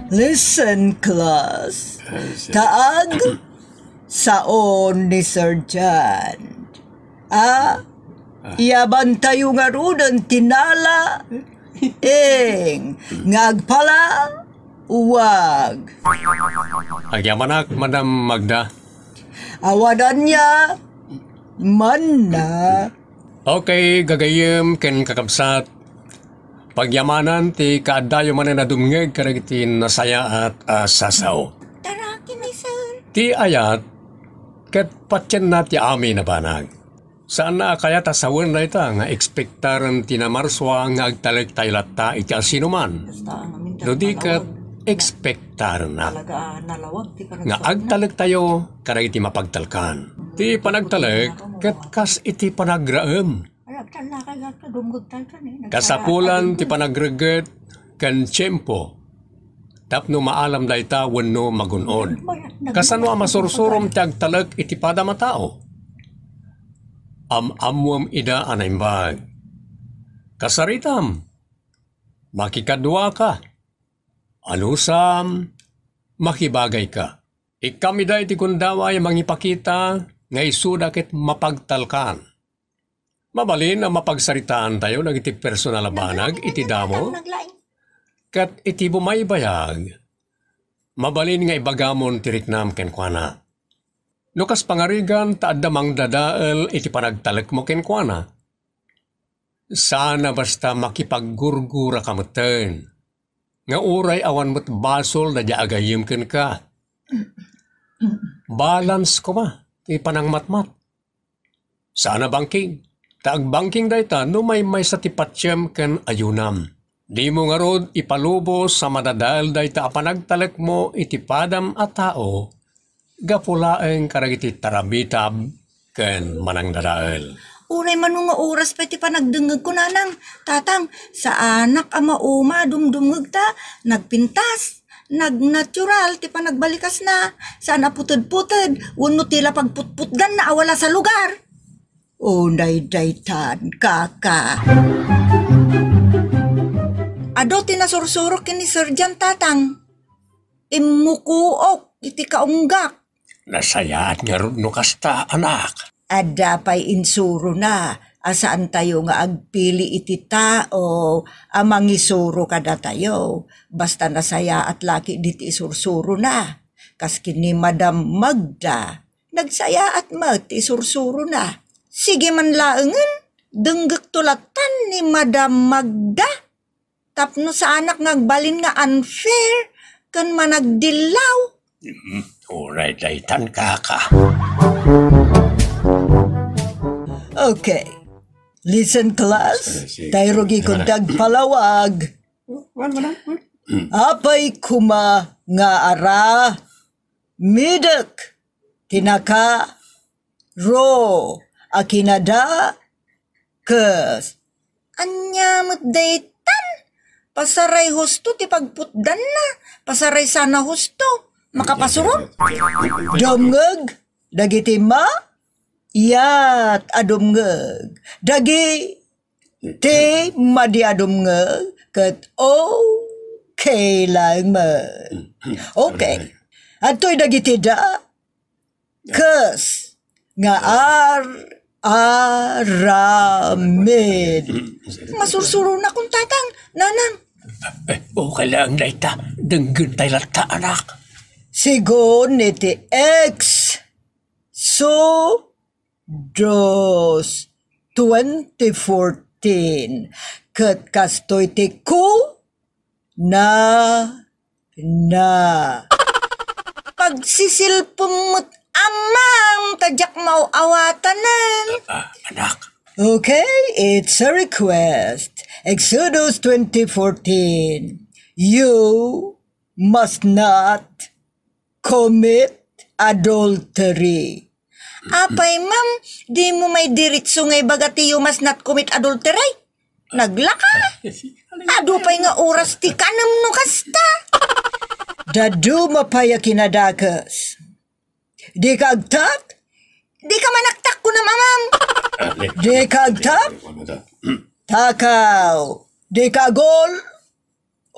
Listen, class. Taag, sao ni Sir John. A, iyabantayo ngaruden ti nala, eng, nga agpalawag. Agyamanak, Madam Magda. Awan ania, manna. Okay, gagayyem ken kakabsat. Pagyamanan ti kaaddayo manen a dumngeg kadagiti nasayaat a sasao. Tara, kini, sir. Ti ayat, ket patienna ti amin a banag. Saanna a kayat a sawen dayta nga ekspektaren ti namarsua nga agtalektayo latta iti asinoman. No di ket ekspektarenna nga agtalektayo kadagiti mapagtalkan. Ti panagtalek ket kas iti panagraem. Kasapulan ti panagregget ken tiempo tapno maalam dayta wenno magun-od. Kasano a masursurom ti agtalek iti padam a tao? Am-ammoem ida a naimbag. Kasaritam, makikaduaka. Anusam, makibagayka. Ikkam ida iti gundaway a mangipakita nga isuda ket mapagtalkan. Mabalin a mapagsaritaantayo dagiti personal a banag iti damo ket iti bumaybayag, mabalin nga ibagamon ti riknam kenkuana. No kas pangarigan ta adda mangdadael iti panagtalekmo kenkuana, sana basta makipaggurguraka metten nga uray awan met basol daydi agayyem kenka. Balance koma ti panangmatmat. Saan a bangking. Ta agbangking dayta no maymaysa ti patiem ken ayunam. Dimo ngarud ipalubos a madadael dayta a panagtalekmo iti padam a tao gapu laeng kadagiti tarabitab ken manangdadael. Uray mano nga oras pay ti panagdengngegko, nanang, tatang, saanak a mauma a dumdumngeg ta nagpintas. Nagnatural ti panagbalikasna, saan a puted-puted, wenno ti la pagputputdanna a wala sa lugar. Unay daytan, kaka. Adu ti nasursurok ken ni Sir John, tatang. Immukuok iti kaunggak. Nasayaat ngarud no kasta, anak. Adda pay insurona a saantayo nga agpili iti tao a mangisuro kadatayo. Basta nasayaat la ketdi ti isursurona. Kas ken ni Madam Magda, nagsayaat met ti isursurona. Sige man laengen, denggekto lattan ni Madam Magda. Tapno saanak nga agbalin nga unfair ken managdillaw. Mm, uray daytan, kaka. Okay. Listen, class. Sige, sige. Ta irugikon ti agpalawag. Wan, wan, wan. Apay koma nga ara, midek, tinaka, ro, a kinada, kes. Ania met daytan? Pasaray husto ti pagputdanna. Pasaray sana husto. Makapasurom? Dumngeg dagiti ma-, yat a dumngeg. Dagi ti madi a dumngeg ket okay laeng met. Okay. Adtoy dagiti da, kes, nga ar-, aramid. Masursuronakon, Tatang, Nanang. Eh, okay lang dayta. Denggentay latta, anak. Sigun iti Exodos twenty fourteen, ket kastoy ti ku-, na, na. Pagsisilpem met, Amam, ta diak maaw-awatanen. Ah, anak. Okay, it's a request. Exodus twenty fourteen. You must not commit adultery. Apay, ma'am, dimo may diritso nga ibaga ti "You must not commit adultery"? Naglaka? Adu pay nga oras ti kanem no kasta. Dadduma pay a kinadakes. Dika agtak? Dika manaktak, kunam, ma'am. Dika agtak? Takaw. Dika agul-,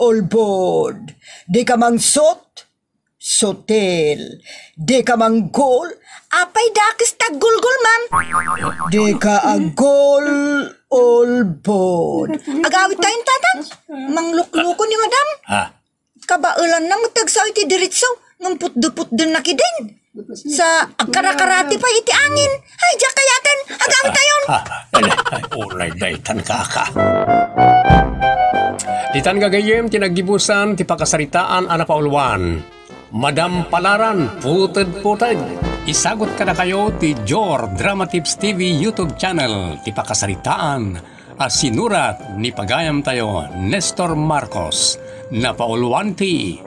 ulbod. Dika mangsut-, sutil. Dika manggul-, apay dakes ti aggulgul, ma'am? Dika aggul-ulbod. Agawidtayon, Tatang. Mangluklukon ni Madam. Ha? Kabaelanna met ti agsao iti diritso, ngem putdeputdenna ketdin. Sa agkarakarati pay iti angin. Ay, diak kayaten, agawidtayon. Ah, ah, ay, ay, unay daytan, kaka. Ditan gagayyem ti naggibusan ti pakasaritaan a napauluan. Madam Palaran, putedputeg. Isagut kadakayo ti Jor Drama Tips T V YouTube channel ti pakasaritaan a sinurat ni pagayamtayo Nestor Marcos. Napauluan ti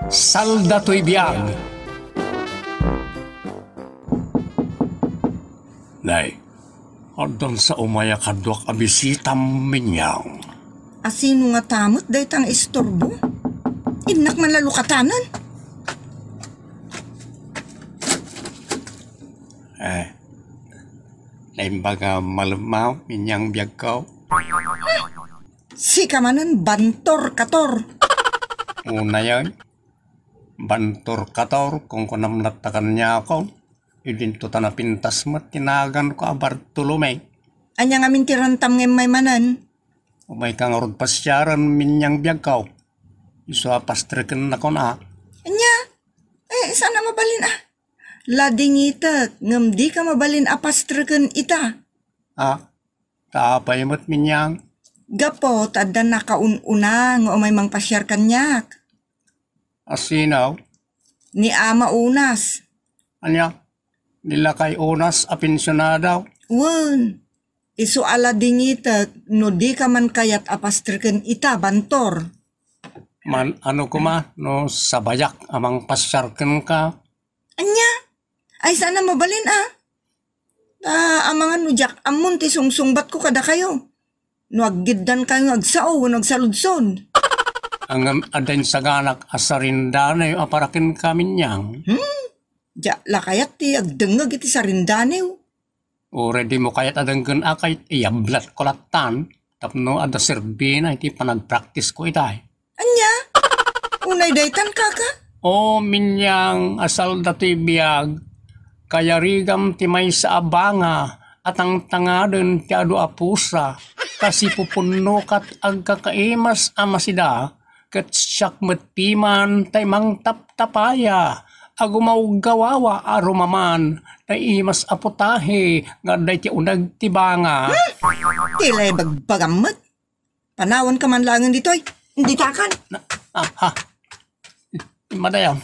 Salda Toy Biag. Nay, addan sa umay a kaduak a bisita, Minyang. Asino ngata met dayta nga istorbo? Innak man la lukatanen. Eh, naimbag a malemmaw, Minyang biagko. Sika manen, bantor kator. Unayen, bantor kator, kunkunam latta kaniakon. Idinto ta napintas met ti naganko a Bartolome. Ania ngamin ti rantam nga immay manen? Umayka ngarud pasiaren, Minyang biagko. Isu a pastrekennakon a. Ania? Eh, saan a mabalin a? Ladingitek, ngem dika mabalin a pastreken ita. Ah, ta apay met, Minyang? Gapu ta adda nakaun-una nga umay mangpasiar kaniak. Asino? Ni Ama Unas. Ania? Ni Lakay Unas a pensionado? Wen, isu a ladingitek no dika man kayat a pastreken ita, bantor. Man, ano koma, no sabayak a mangpasiar kenka? Ania? Ay, saan a mabalin a? Ta, amangan no diak ammon ti sungsungbatko kadakayo. No aggiddankayo nga agsao wenno agsaludsod. Ngem adda insaganak a sarindaniw a para kenka, Minyang. Hmm? Diak la kayat ti agdengngeg iti sarindaniw. Uray dimo kayat a denggen a, ket iyablatko lattan tapno adda serbina iti panagpraktisko itay. Ania? Unay daytan, kaka? O, Minyang, asal datoy biag, kayarigam ti maysa a banga a tangtangaden ti adu a pusa, ta sipupunnokat agkakaimas a masida, ket siak met piman tay mangtaptapaya a gumawgawawa a rumaman tay imas a putahe nga adda iti uneg ti banga. Hmm? Ti la ibagbagam met. Panawanka man laengen ditoy. Ditakan. Na, ah, ha. Madayam.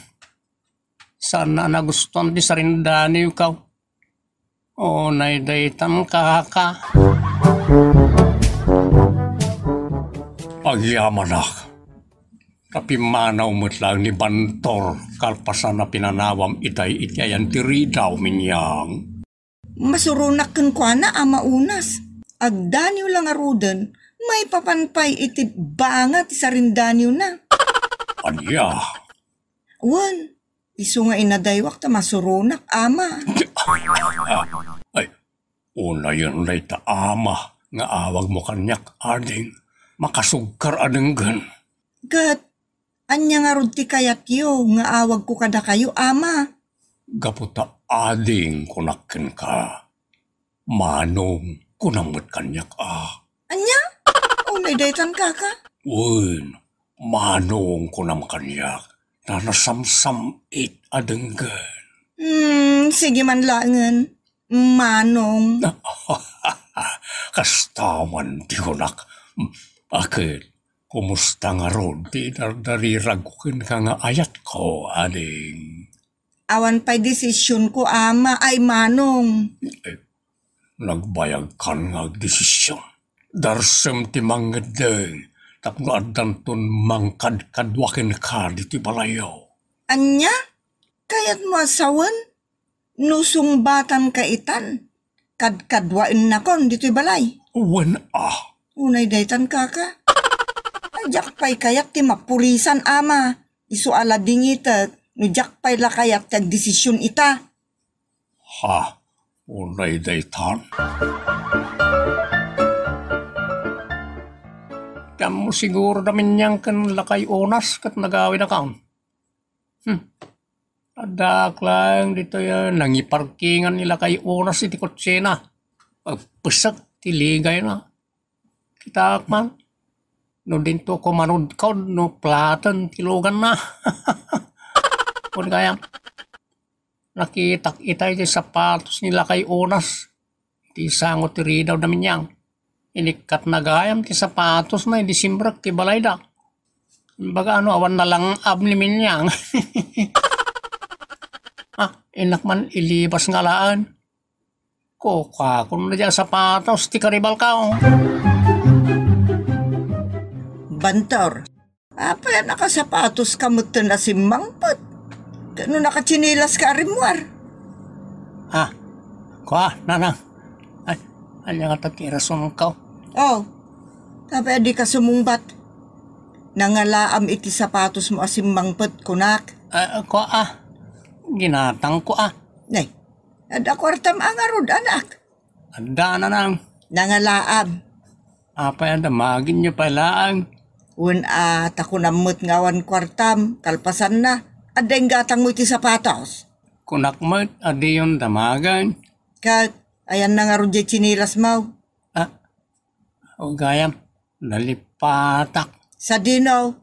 Saan a nagustuan ti sarindaniwko. Unay daytan, kaka. Agyamanak. Ta pimmanaw met laeng ni Bantor kalpasan a pinanawam itay iti ayan ti ridaw, Minyang. Masuronak kenkuana, Ama Unas. Agdaniw la ngaruden, maipapan pay iti banga ti sarindaniwna. Ania? Wen, isu nga inadaywak ta masuronak, Ama. Ay, unayen dayta, Ama, nga awagmo kaniak, ading. Makasugkar a denggen. Ket ania ngarud ti kayatyo nga awagko kadakayo, Ama? Gapu ta Ading, kunak kenka. Manong, kunam met kaniak a. Ania? Unay daytan, kaka? Wen, Manong, kunam kaniak. Ta nasamsam-it a denggen. Hmm, sige man laengen. Manong. Kasta man ti kunak. Akin, kumusta ngarud ti dardariragko kenka nga ayatko, ading? Awan pay desisionko, ama, ay manong. Eh, nagbayagkan nga agdesisyon. Darsem ti mangngeddeng tapno addanton mangkadkadua kenka ditoy balayyo. Ania? Kayatmo a sawen? No sungbatanka itan, kadkaduaennakon ditoy balay. Wen a. Unay daytan, kaka. Ay, diak pay kayat ti mapulisan, ama. Isu a la dingitek no diak pay la kayat ti agdesisyon ita. Ha? Unay daytan? Ti ammo siguro da Minyang ken lakay Onas ket nagawidakon. Hmm. Addaak laeng ditoy, ah, nangiparkingan ni lakay Onas iti kotsena. Agpesek ti ligayna. Kitaak man, no dinto kumanudkod no platen ti luganna. Kun kaya, nakitak itay ti sapatos ni lakay Onas. Ti sango ti ridaw da Minyang. Inikkatna gayam ti sapatosna idi simrek ti balayda. Imbaga no awan nalang-ab ni Minyang. Ah, innak man ilibas nga alaen. Kukuakon dayta a sapatos ti karibalko. Bantor, apay a nakasapatoska metten a simmangpet? Ket no nakatsinilaska a rimmuar? Ah, kua, nanang. Ay, ania ngata ti rasonko? Oh, apay a dika sumungbat? Nangalaam iti sapatosmo a simmangpet, kunak. Ah, kua, ah. Ginatangko, ah. Nay, adda kuartam a ngarud, anak? Adda, nanang. Nangalaam. Apay a damagenyo pay laeng? Wen a, ta kunam met nga awan kuartam, kalpasanna, adda inggatangmo iti sapatos. Kunak met a diyon damagen. Ket, ayanna ngarud diay tsinilasmo? Ah, o gayam, nalipatak. Sadino?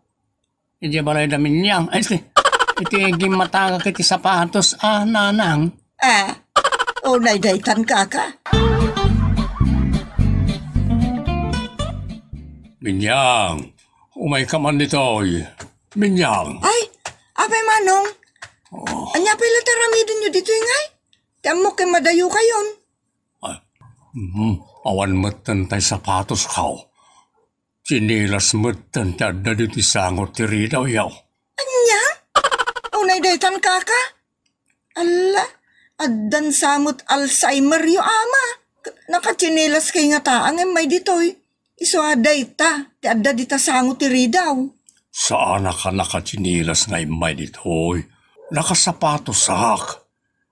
Idiay balay da Minyang. Ay, iti, iti gimmatagak iti sapatos, ah, nanang. Ah, unay daytan, kaka. Minyang, umayka man ditoy. Minyang. Ay, apay manong. Oh. Ania pay la ti aramidenyo ditoy ngay? Ti ammok ket madayokayon. Ah, mm, awan metten tay sapatosko. Tsinilas metten ti adda ditoy sango ti ridawyo. Ania? Unay daytan, kaka? Alla, addan sa met Alzheimeryo, ama. Nakatsinilas kay ngata nga immay ditoy. Isu a dayta ti adda dita sango ti ridaw. Saanak a nakatsinilas nga immay ditoy. Nakasapatosak.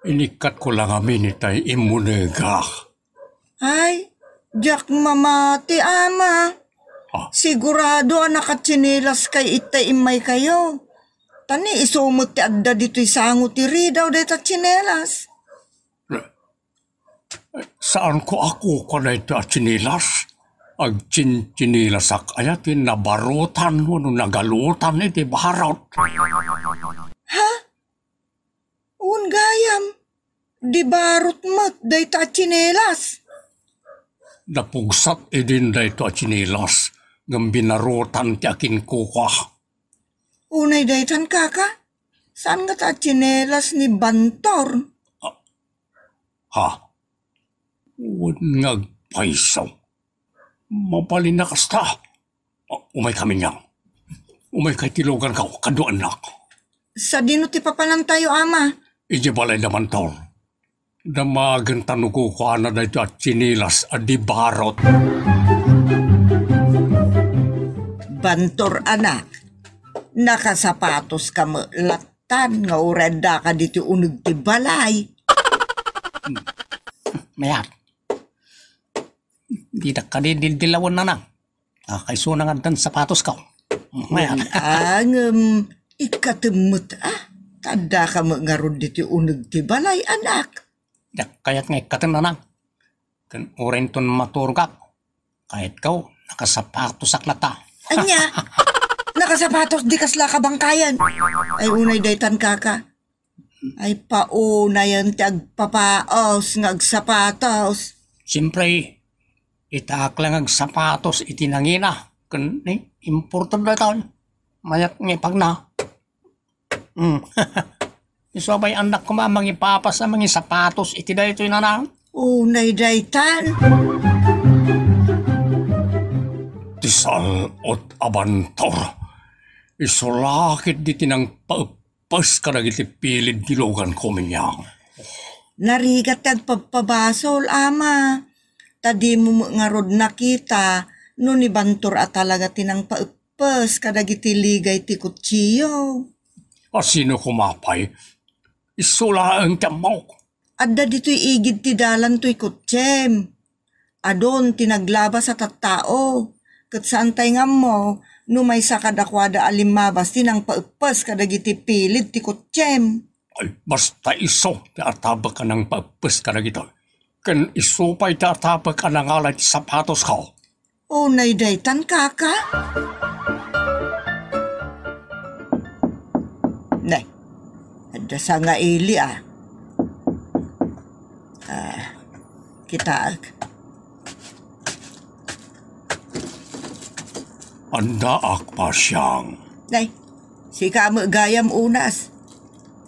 Inikkatko la ngamin itay immunegak. Ay, diak mamati, ama. Ah. Sigurado a nakatsinilaskay itay immaykayo. Ta ni isu met ti adda ditoy sango ti ridaw dayta tsinelas. Saanko a kukua daytoy a tsinelas. Agtsintsinilasak aya ti nabarutan wenno nagalutan iti barot. Ha? Wen gayam, di barot met dayta a tsinelas. Napugsat idin daytoy a tsinelas ngem binarutan ti akinkukua. Unay daytan, kaka? Saan ngata a tsinelas ni Bantor? Ah, ha? Wen nga agpayso. Mabalin a kasta. Ah, umayka, Minyang. Umayka iti lugarko, kaduaennak. Sadino ti papanantayo, ama? Idiay balay da Bantor. Damagen ta no kukuana daytoy a tsinelas a di barot. Bantor, anak, nakasapatoska met lattan nga uray addaka ditoy uneg ti balay. Mayat. Didak kadi dildilawen, nanang. Ah, kayso nga addan sapatosko. Mayat. Ngem, ikkatem met, ah. Addaka met ngarud ditoy uneg ti balay, anak? Diak kayat nga ikkaten, nanang. Ken uray inton maturogak, kayatko, nakasapatosak latta. Ania? Nakasapatos, di kasla kabangkayan? Ay, unay daytan, kaka. Ay, paunayen ti agpapaos nga agsapatos. Siempre, itaak lang agsapatos iti nangina. Ken, eh, importante daytan. Mayat nga ipagna. Hmm. Isu pay annak koma a mangipapas a mangisapatos iti daytoy, nanang. Unay daytan. Ti sal-ot a bantor. Isu la ketdi ti nangpaeppes kadagiti pilid ti luganko, Minyang. Narigat ti agpabpabasol, ama. Ta dimo met ngarud nakita no ni Bantor a talaga ti nangpaeppes kadagiti ligay ti kutsio. A sino koma pay? Isu laeng ti ammok. Adda ditoy igid ti dalan toy kutsiem. Adun ti naglabas a tattao, ket saantay nga ammo no maysa kadakuada a limmabas ti nangpaeppes kadagiti pilid ti kutsiem. Ay, basta isu ti atabek a nangpaeppes kadagitoy. Ken isu pay ti atabek a nangala iti sapatosko. Unay daytan, kaka? Ne, adda sa nga ili, a. Ah, kitaek. Addaak, Basiang. Nay, sika met gayam, Unas.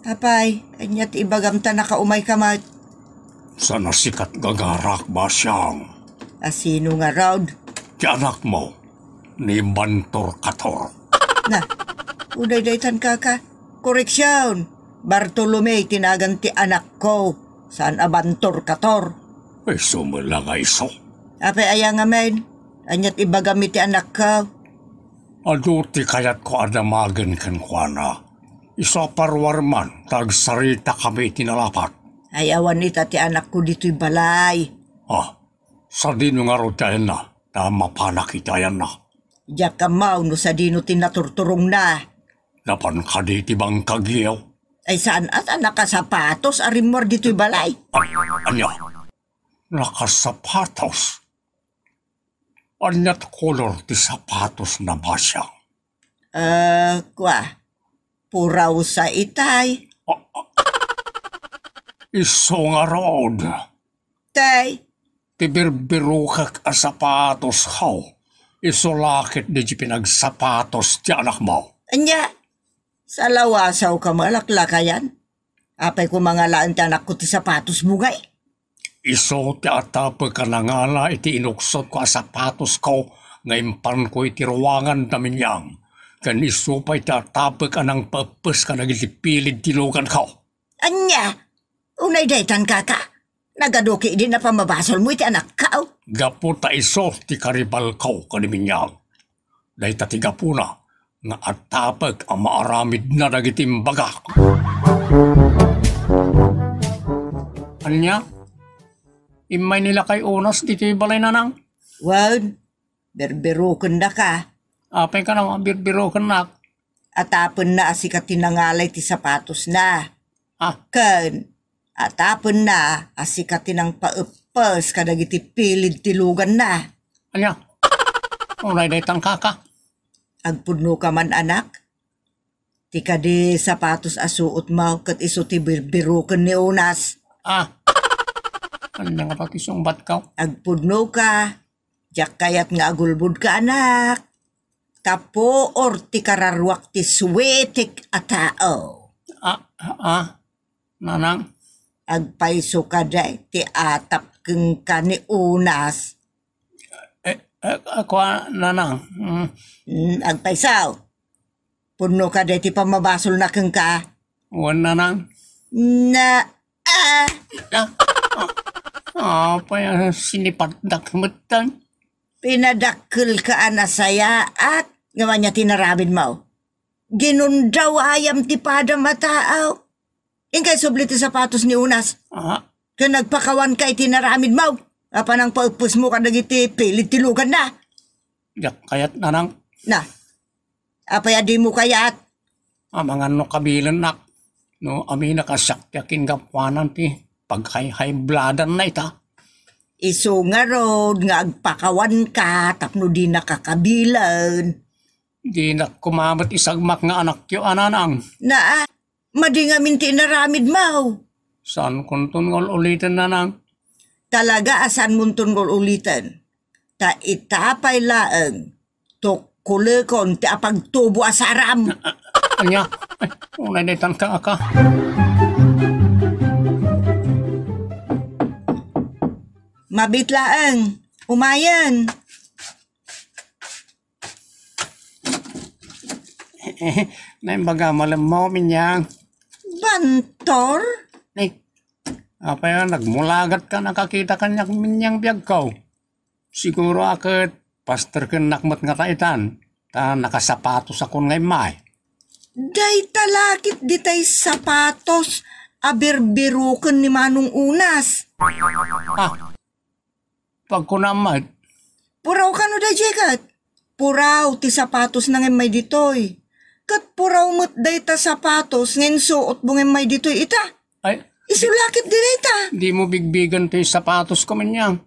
Apay, ania ti ibagam ta nakaumayka met? Saan a sikat gagarak, Basiang. A sino ngarud? Ti anakmo, ni Bantor Kator. Na, unay daytan, kaka. Koreksion, Bartolome ti nagan ti anakko, saan a Bantor Kator. Isu met la nga isu. Apay aya ngamin? Ania ti ibagam iti anakko? Adu ti kayatko a damagen kenkuana. Isu a paruar man ta agsaritakami iti nalapat. Ay, awan ita ti anakko ditoy balay. Ah, sadino ngarud ti ayanna, ta mapanak iti ayanna? Diak ammo no sadino ti naturturongna. Napan kadi ti bangkagyo? Ay, saan a ta nakasapatos a rimmuar ditoy balay? Ania? Nakasapatos? Ania ti kolor ti sapatosna, Basiang? Eh, kua, puraw sa itay. Ah, ah. Isu ngarud. Tay. Ti birbirokek a sapatosko, isu la ketdi ti pinagsapatos ti anakmo. Ania? Salawasawka malaklakayan? Apay koma nga laeng ti anakko ti sapatosmo ngay? Isu ti atapek a nangala iti inuksotko a sapatosko nga impanko iti ruangan da Minyang, ken isu pay ti atapek a nangpaeppes kadagiti pilid ti luganko. Ania? Unay daytan, kaka? Nagaduki idi na pamabasolmo iti anakko? Gapu ta isu ti karibalko ken ni Minyang. Dayta ti gapuna nga atapek a maaramidna dagiti imbagak. Ania? Immay ni lakay Unas ditoy balay, nanang? Wen, birbirokendaka. Apay kano a birbirokennak? Atapenna a sika ti nangala iti sapatosna. Ah. Ken atapenna a sika ti nangpaeppes kadagiti pilid ti luganna. Ania? Unay daytan, kaka. Agpudnoka man, anak. Ti kadi sapatos a suotmo ket isu ti birbiroken ni Unas. Ah. Ania nga pati sungbatko? Agpudnoka. Diak kayat nga agulbodka, anak. Ta puor ti kararuak ti suetek a tao. Ah, ah, nanang? Agpayso kadi ti atap kenka ni Unas. Eh, eh, ako, ah, nanang. Mm. Mm, agpayso. Pudno kadi ti pamabasolna kenka? Wen, nanang. Na, ah. Ah, ah, apay a sinipaddak metten? Pinadakkelka a nasayaat, ngem ania ti inaramidmo? Ginundawayam ti padam a tao. Inkay subli ti sapatos ni Unas. Ah. Ken nagpakawanka iti inaramidmo a panangpaeppesmo kadagiti pilid ti luganna. Diak kayat, nanang. Na, apay a dimo kayat? Amangan no kabilennak. No, aminak a siak ti akingapuanan ti paghayhaybladanna ita. Isu ngarud nga agpakawanka tapno dinaka kabilen. Dinak koma met isagmak nga anakyo a, Nanang. Naa, madi ngamin ti inaramidmo. Saankonton nga ul-uliten, Nanang. Talaga a saanmonton nga ul-uliten. Ta ita pay laeng, tukkolekon ti apagtubo a saram. Ania? Ay, unay daytan, kaka. Mabit laeng, umayen. Eh, naimbagam a lemmo, Minyang. Bantor? Eh, apay a nagmulagat ka, nakakita kaniak, Minyang, biagko. Siguro a ket pasterkennak met ngata itan, ta nakasapatos akon nga immay. Dayta la ket ditay sapatos a birbiroken ni Manong Unas. Ah, pagkunam met. Puraw kano daydiay ket? Puraw ti sapatosna nga immay ditoy. Ket puraw met dayta sapatos nga insuotmo nga immay ditoy ita. Ay, isu la ket di dayta. Dimo bigbigen toy sapatosko, Minyang.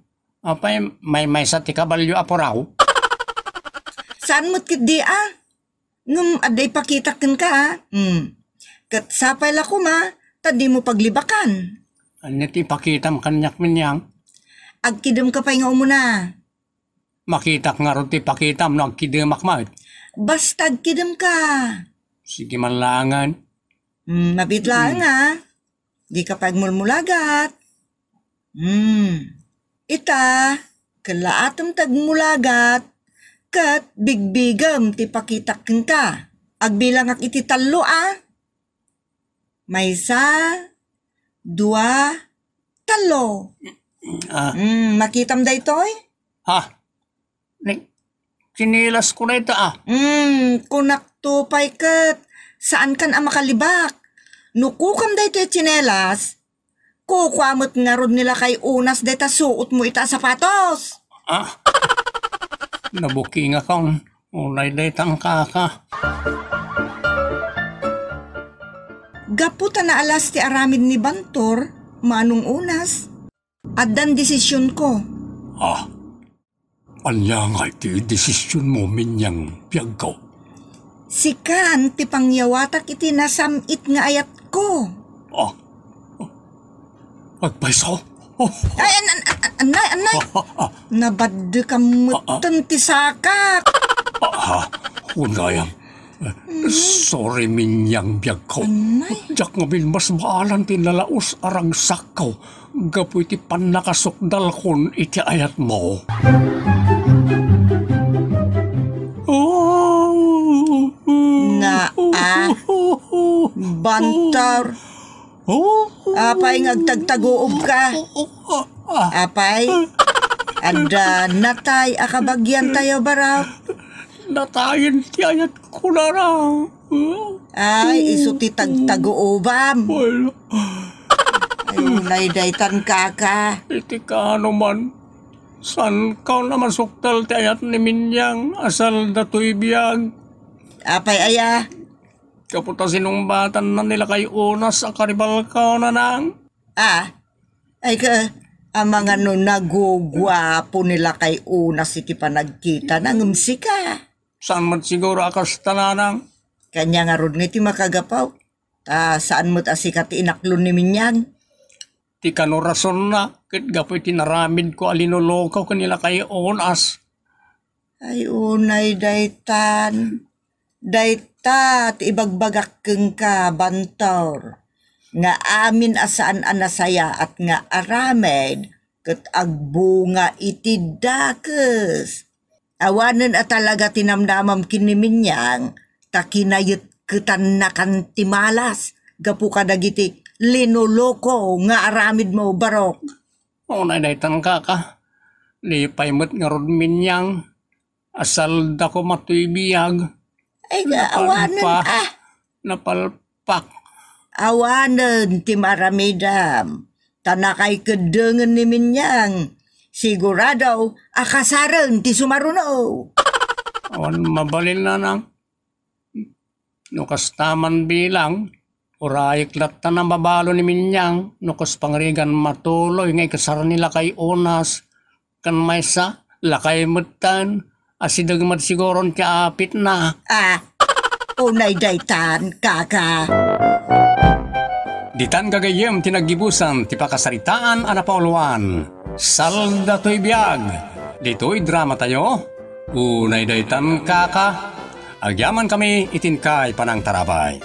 Apay, maymaysa ti kabalio a puraw? Saan met ketdi a? Ngem adda ipakitak kenka, a? Hmm. Ket sapay la koma, ta dimo paglibakan. Ania ti ipakitam kaniak, Minyang? Agkidemka pay nga umuna. Makitak ngarud ti ipakitam no agkidemak met. Basta agkidemka. Sige man laengen. Hmm, mabit laeng, a. Dika pagmulmulagat. Hmm. Ita, kellaatem ti agmulagat, ket bigbigem ti pakitak kenka. Agbilangak iti tallo, a. Maysa, dua, tallo. Ah. Hmm, makitam daytoy? Ha? Ni, tsinelas ko dayta, a. Hmm, kunakto pay ket, saankan a makalibak. No kukam daytoy tsinelas, kukua met ngarud ni lakay Unas dayta suotmo ita a sapatos. Ah, nabukingakon. Unay daytan, kaka. Gapu ta naalas ti aramid ni Bantor, Manong Unas, addan desisionko. Ah, ania nga iti desisionmo, Minyang, biagko? Sikan ti pangyawatak iti nasam-it nga ayatko. Ah, agpayso? Oh. Ay, an-, an-, an-, annay, annay. Ah, ah, ah. Nabaddekam metten ti sakak. Ah, ah, wen gayam. Sorry, Minyang, biagko. Annay. Diak ngamin masmaalan ti nalaus a ragsakko gapu iti pannakasukdalkon iti ayatmo. Naa, Bantor. Apay nga agtagtaguobka? Apay, adda natay a kabagiantayo, barok? Natayen ti ayatko, Nanang. Ay, isu ti tagtaguobam. Wala. Ay, unay daytan, kaka. Iti kaano man, saanko a masukdal ti ayat ni Minyang a salda toy biag. Apay aya? Gapu ta sinungbatanna ni lakay Unas a karibalko, Nanang. Ah, ay ka, amangan no naguguapo ni lakay Unas iti panagkitana ngem sika. Saan met siguro a kasta, Nanang? Kaniangarud nga iti makagapu. Ta saan met a sika ti inaklon ni Minyang? Ti kano rasonna, ket gapu iti naramidko a linoloko ken ni lakay Unas. Ay, unay daytan. Dayta ti ibagbagak kenka, Bantor, nga amin a saan a nasayaat nga aramid ket agbunga iti dakes. Awanen a talaga ti namnamam ken ni Minyang, ta kinayetketannakan ti malas gapu kadagiti linoloko nga aramidmo, barok. Unay daytan, kaka. Lipay met ngarud, Minyang. Asalda koma toy biag. Ay, awanen, napalpa, ah. Napalpak. Awanen ti maramidam. Ta nakaikeddengen ni Minyang. Sigurado a kasaren ti sumaruno. Awan mabalin, Nanang. No kasta man bilang, Urayek latta a mabalo ni Minyang no kas pangrigan matuloy nga ikasar ni lakay Unas ken maysa, lakay metten, asideg met siguron ti apitna. Ah, unay daytan, kaka. Ditan gagayyem ti naggibusan ti pakasaritaan a napauluan. Salda toy biag. Ditoy drama tayo. Unay daytan, kaka. Agyaman kami iti inkay panangtarabay.